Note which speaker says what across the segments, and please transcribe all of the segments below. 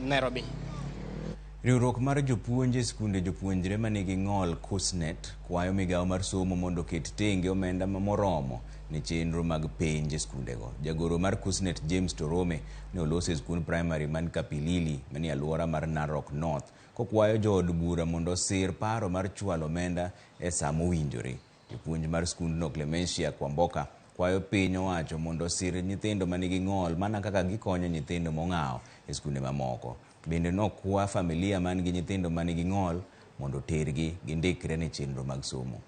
Speaker 1: Nairobi.
Speaker 2: Riwruok mar jopuonj e skunde jopuonjre manigi ng'ol KUSSNET kwayo migawo mar somo mondo oket tenge omenda moromo ne chenro mag penj e skundego. Jagoro mar KUSSNET James Torome ne oloso e skund primary man Kapilili manie alwora mar Narok North kokwayo jood bura mondo osir paro mar chwalo omenda e saa mowinjore. Japuonj mar skundno Clemencia Kwamboka kwayo piny owacho mondo osir nyithindo manigi ng'ol mana kaka gikonyo nyithindo mong'awo e skunde mamoko. Bende nokwa familia man gi nyithindo manigi ng'ol mondo otergi gindikre ne chenro mag somo.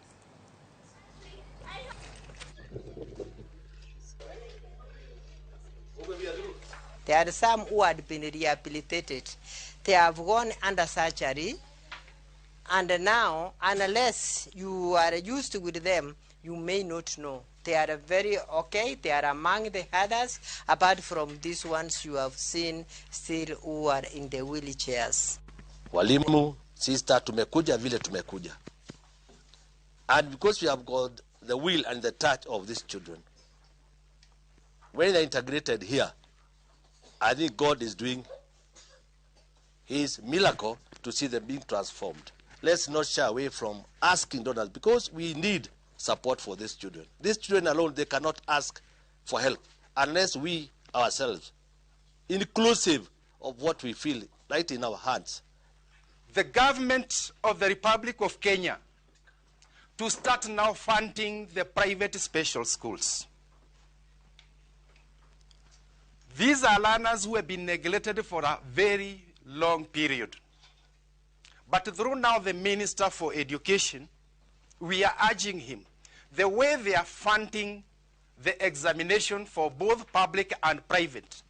Speaker 3: There are some who had been rehabilitated. They have gone under surgery, and now, unless you are used with them, you may not know. They are very okay. They are among the others, apart from these ones you have seen still who are in the wheelchairs.
Speaker 4: Walimu, sister, tumekuja vile tumekuja. And because we have got the will and the touch of these children, when they're integrated here, I think God is doing his miracle to see them being transformed. Let's not shy away from asking donors, because we need support for these children. These children alone, they cannot ask for help unless we ourselves, inclusive of what we feel right in our hands.
Speaker 5: The government of the Republic of Kenya to start now funding the private special schools. These are learners who have been neglected for a very long period. But through now the Minister for Education, we are urging him, the way they are funding the examination for both public and private,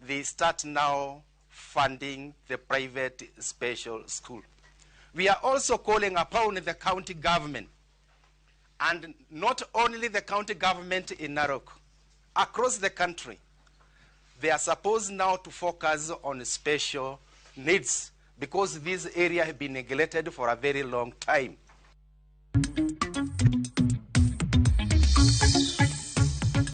Speaker 5: they start now funding the private special school. We are also calling upon the county government, and not only the county government in Narok, across the country, they are supposed now to focus on special needs, because this area has been neglected for a very long time.